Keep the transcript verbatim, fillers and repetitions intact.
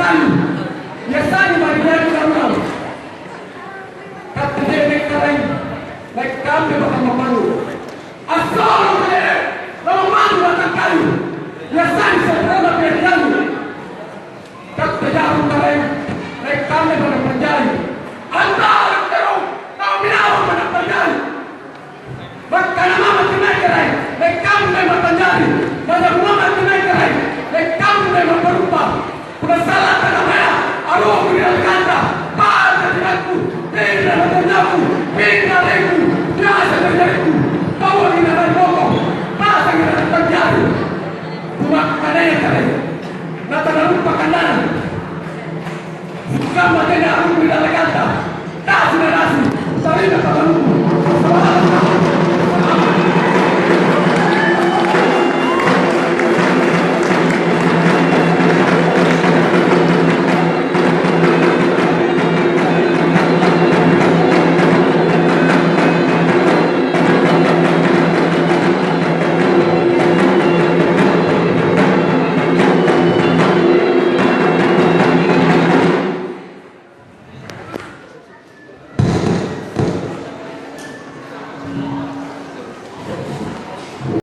Biasanya mari dari darurat. Katte je'ne' Karaeng, naik kambe batang mapparu. Assalong je'ne', lalang maju batang kayu. Biasanya sederhana biar jalu. Katte ja'bu Karaeng, naik kambe batang panjari. Antara terus, tau minawang batang panjari. Bakkana mama tunai Karaeng, lekambe mapanjari. Bajang mama tunai Karaeng, lekambe mapparupa. Punna sala tanamaya, aruku ri dallekanna, pata tinakku, pinra matanjaku, pinra alengku, biasa jari-jariku, bawang ri dallekanna, pasang ri dallekanna panjari. Kumakkanaya Karaeng, natanarumpa kannana. Kamma tena aruku ri dallekanna, tasi na tasi, tarima pakaruku.